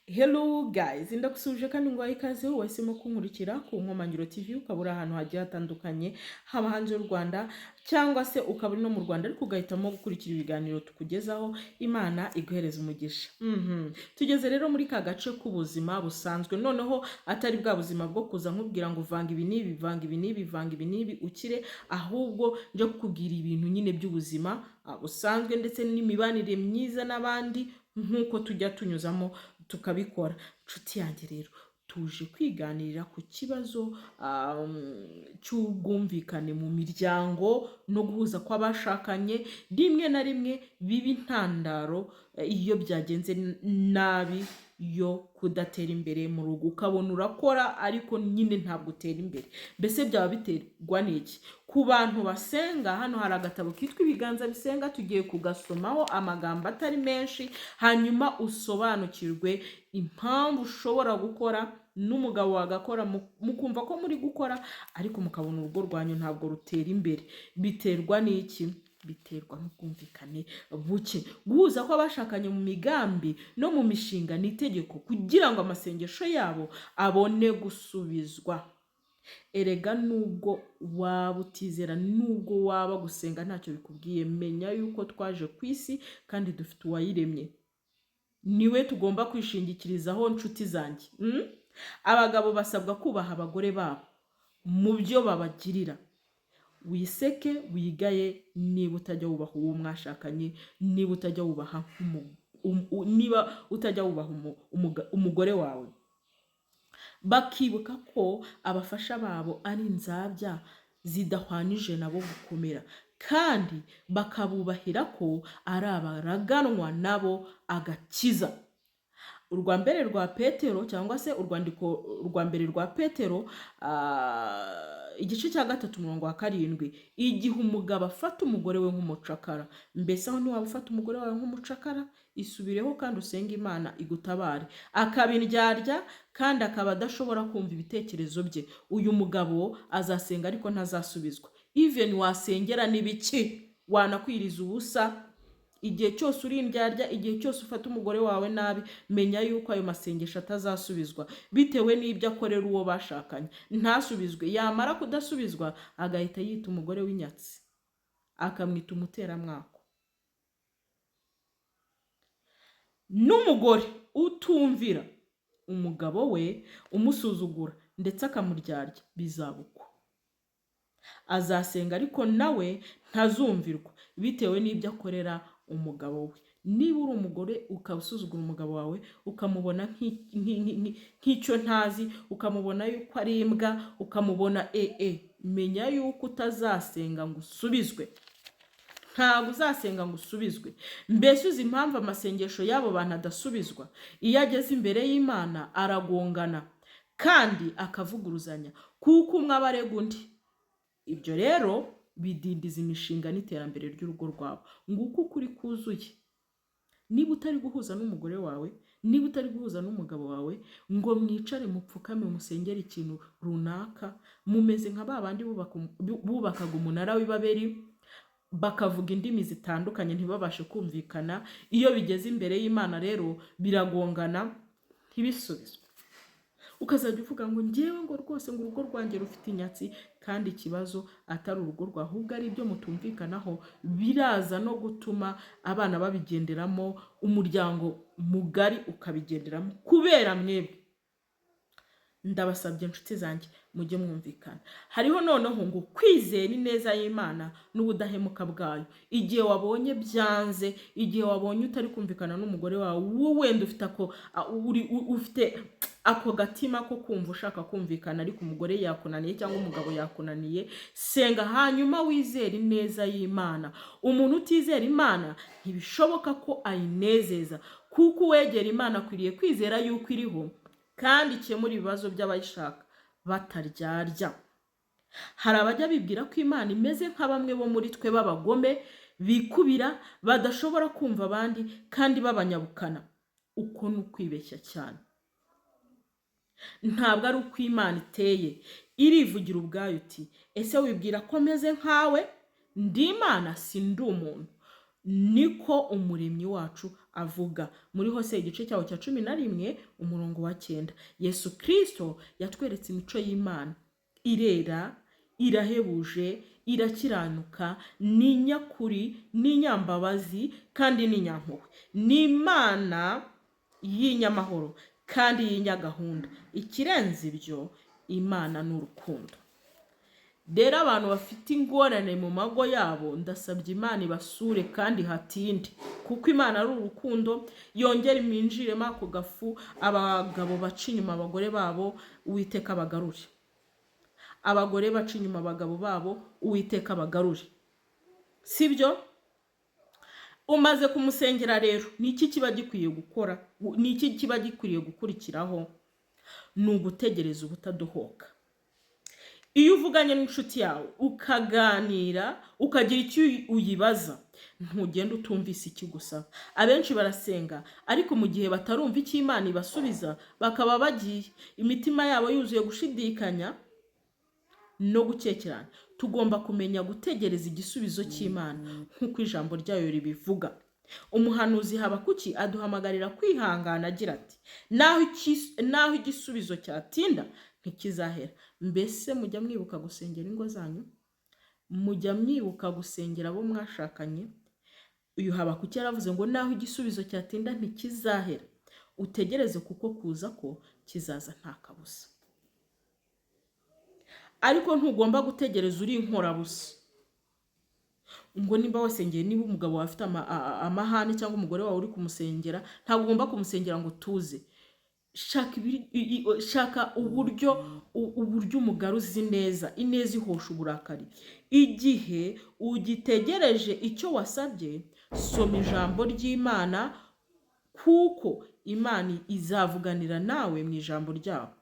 Hello guys, ndagusuhuje kandi nguhaye ikaze wahisemo kunkurikira ku Nkomangiro TV, ukaba uri ahantu hagiye hatandukanye, haba hanze y'u Rwanda cyangwa se ukaba uri no mu Rwanda ariko ugahitamo gukurikira ibiganiro tukugezaho. Imana iguhereza umugisha. Tugeze rero muri ka gace k'ubuzima busanzwe, noneho atari bwa buzima bwo kuza nkubwira ngo vanga ibi n'ibi, vanga ibi n'ibi, vanga ibi n'ibi ukire, ahubwo nje kukubwira ibintu nyine by'ubuzima busanzwe ndetse n'imibanire myiza n'abandi nk'uko tujya tunyuzamo tukabikora. Nshuti yanjye rero, tuje kwiganirira ku kibazo cy'ubwumvikane mu miryango no guhuza kw'abashakanye, rimwe na rimwe biba intandaro iyo byagenze nabi yo kudatera imbere mu rugo, ukabona urakora ariko nyine ntabwo utera imbere. Mbese byaba biterwa n'iki? Ku bantu basenga, hano hari agatabo kitwa Ibiganza Bisenga, tugiye kugasomaho amagambo atari menshi, hanyuma usobanukirwe impamvu ushobora gukora n'umugabo wagakora, mukumva ko muri gukora ariko mukabona urugo rwanyu ntabwo rutera imbere. Biterwa n'iki? Biterwa n'ubwumvikane buke. Guhuza kw'abashakanye mu migambi no mu mishinga ni itegeko kugira ngo amasengesho yabo abone gusubizwa. Erega nubwo waba utizera, nubwo waba gusenga ntacyo bikubwiye, menya yuko twaje ku isi kandi dufite uwayiremye, niwe tugomba kwishingikirizaho, nshuti zanjye. Abagabo basabwa kubaha abagore babo mu byo babagirira. Wiseke wigaye niba utajya wubaha uwo mwashakanye, niba utajya wubaha niba utajya wubaha umugore wawe. Bakibuka ko abafasha babo ari inzabya zidahwanije nabo gukomera, kandi bakabubahira ko ari abaraganwa nabo agakiza. Urwa mbere rwa Petero, cyangwa se urwandiko rwa mbere rwa Petero, igice cya 3, umurongo wa 7: igihe umugabo afata umugore we nk'umucakara. Mbese aho ntiwaba ufata umugore wawe nk'umucakara? Isubireho kandi usenge Imana igutabare. Akaba indyarya kandi akaba adashobora kumva ibitekerezo bye, uyu mugabo azasenga ariko ntazasubizwa. Even wasengera n'ibiki, wanakwiriza ubusa, igihe cyose uri indyarya, igihe cyose ufata umugore wawe nabi, menya yuko ayo masengesho atazasubizwa bitewe n'ibyo akorera uwo bashakanye. Ntasubizwe, yamara kudasubizwa agahita yita umugore w'inyatsi, akamwita umuteramwako. N'umugore utumvira umugabo we, umusuzugura ndetse akamuryarya, bizaba uko. Azasenga ariko nawe ntazumvirwa bitewe n'ibyo akorera umugabo we. Niba uri umugore ukaba usuzugura umugabo wawe, ukamubona nk'icyo ntazi, ukamubona yuko ari imbwa, ukamubona menya yuko utazasenga ngo usubizwe. Ntabwo uzasenga ngo usubizwe. Mbese uzi impamvu amasengesho y'abo bantu adasubizwa? Iyo ageze imbere y'Imana aragongana kandi akavuguruzanya, kuko umwe aba arega undi. Ibyo rero bidindiza imishinga n'iterambere ry'urugo rwabo. Nguko ukuri kuzuye. Niba utari guhuza n'umugore wawe, niba utari guhuza n'umugabo wawe ngo mwicare mupfukame musengere ikintu runaka, mumeze nka ba bandi bubakaga umunara w'i Babeli, bakavuga indimi zitandukanye ntibabashe kumvikana. Iyo bigeze imbere y'Imana rero biragongana ntibisubizwe. Ukazajya uvuga ngo ngewe ngo rwose ngo urugo rwanjye rufite inyatsi, kandi ikibazo atari urugo rwawe, ahubwo ari ibyo mutumvikanaho. Biraza no gutuma abana babigenderamo, umuryango mugari ukabigenderamo kubera mwebwe. Ndabasabye inshuti zanjye, mujye mwumvikana. Hariho noneho ngo kwizera ineza y'Imana n'ubudahemuka bwayo. Igihe wabonye byanze, igihe wabonye utari kumvikana n'umugore wawe, wowe wenda ufite ako uri ufite ako gatima ko kumva ushaka kumvikana, ariko umugore yakunaniye cyangwa umugabo yakunaniye, senga hanyuma wizere ineza y'Imana. Umuntu utizera Imana ntibishoboka ko ayinezeza, kuko uwegera Imana akwiriye kwizera yuko iriho kandi ikemura ibibazo by'abayishaka bataryarya. Hari abajya bibwira ko Imana imeze nka bamwe bo muri twe b'abagome, bikubira, badashobora kumva abandi kandi b'abanyabukana. Uko ni ukwibeshya cyane. Ntabwo ari uko Imana iteye. Irivugira ubwayo uti: ese wibwira ko meze nkawe? Ndi Imana, si ndi umuntu. Niko Umuremyi wacu avuga muri Hose, igice cyawo cya 11, umurongo wa 9. Yesu Kirisito yatweretse imico y'Imana: irera, irahebuje, irakiranuka, ni nyakuri, ni inyambabazi kandi ni inyampuhwe, ni Imana y'inyamahoro kandi y'inyagahunda. Ikirenze ibyo, Imana ni urukundo. Rero abantu bafite ingorane mu mago yabo, ndasabye Imana ibasure kandi hatinde, kuko Imana ari urukundo. Yongera iminjiremo ako gafu. Abagabo baca inyuma abagore babo, Uwiteka abagarure. Abagore baca inyuma abagabo babo, Uwiteka abagarure. Sibyo? Umaze kumusengera rero, ni iki kiba gikwiye gukora? Ni iki kiba gikwiriye gukurikiraho? Ni ugutegereza ubutadohoka. Iyo uvuganye n'inshuti yawe, ukaganira, ukagira icyo uyibaza, ntugenda utumvise ikigusaba. Abenshi barasenga, ariko mu gihe batarumva icyo Imana ibasubiza, bakaba bagiye imitima yabo yuzuye gushidikanya no gukekerana. Tugomba kumenya gutegereza igisubizo cy'Imana nk'uko ijambo ryayo ribivuga. Umuhanuzi Habakuki aduhamagarira kwihangana agira ati: "Naho igisubizo cyatinda, ntikizahera." Mbese mujya mwibuka gusengera ingo zanyu? Mujya mwibuka gusengera abo mwashakanye? Uyu Habakuki yaravuze ngo: "Naho igisubizo cyatinda, ntikizahera." Utegereze, kuko kuza ko kizaza nta kabuza. Ariko ntugomba gutegereza uri inkorabusa, ngo nimba wasengeye, niba umugabo wawe afite amahane cyangwa umugore wawe uri kumusengera, ntabwo ugomba kumusengera ngo utuze. Shaka uburyo umugaruzi neza. Ineza ihosha uburakari. Igihe ugitegereje icyo wasabye, soma ijambo ry'Imana, kuko Imana izavuganira nawe mu ijambo ryabo.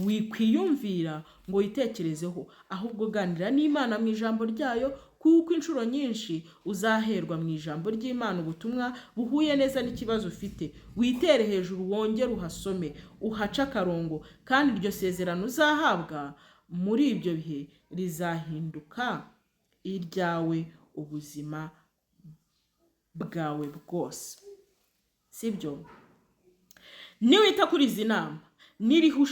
Wikwiyumvira ngo witekerezeho, ahubwo ganira n'Imana mu ijambo ryayo, kuko inshuro nyinshi uzaherwa mu ijambo ry'Imana ubutumwa buhuye neza n'ikibazo ufite. Witere hejuru, wongere uhasome, uhace akarongo, kandi iryo sezerano uzahabwa muri ibyo bihe rizahinduka iryawe ubuzima bwawe bwose. Sibyo? Niwita kuri izi nama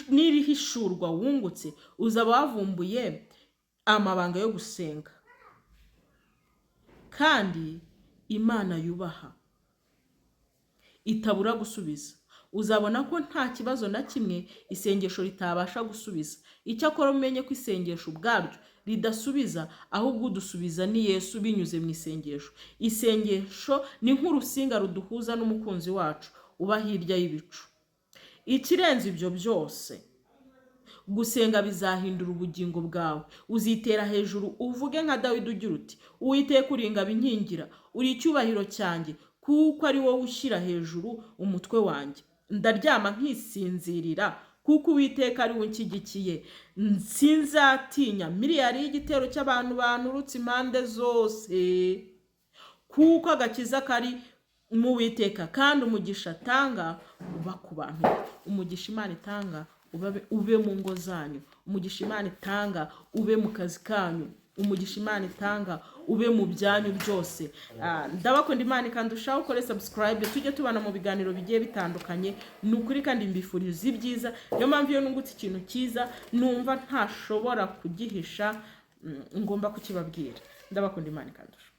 n'irihishurwa wungutse, uzaba wavumbuye amabanga yo gusenga kandi Imana yubaha itabura gusubiza. Uzabona ko nta kibazo na kimwe isengesho ritabasha gusubiza. Icyakora umenye ko isengesho ubwaryo ridasubiza, ahubwo udusubiza ni Yesu binyuze mu isengesho. Isengesho ni nk'urusinga ruduhuza n'umukunzi wacu uba hirya y'ibicu. Ikirenze ibyo byose, gusenga bizahindura ubugingo bwawe. Uzitera hejuru, uvuge nka Dawidi ugira uti: "Uwiteka, uri ingabo inkingira, uri icyubahiro cyanjye, kuko ari wowe ushyira hejuru umutwe wanjye. Ndaryama nkisinzirira, kuko Uwiteka ari we unshyigikiye. Sinzatinya miliyari y'igitero cy'abantu banturutse impande zose, kuko agakiza kari mu Witeka, kandi umugisha atanga uba ku bantu be." Umugisha Imana itanga ube mu ngo zanyu. Umugisha Imana itanga ube mu kazi kanyu. Umugisha Imana itanga ube mu byanyu byose. Ndabakunda, Imana ikandushaho. Ukore subscribe, tujye tubana mu biganiro bigiye bitandukanye. Ni ukuri kandi mbifuriza ibyiza. Niyo mpamvu iyo nungutse ikintu cyiza numva ntashobora kugihisha, ngomba kukibabwira. Ndabakunda, Imana ikandusha.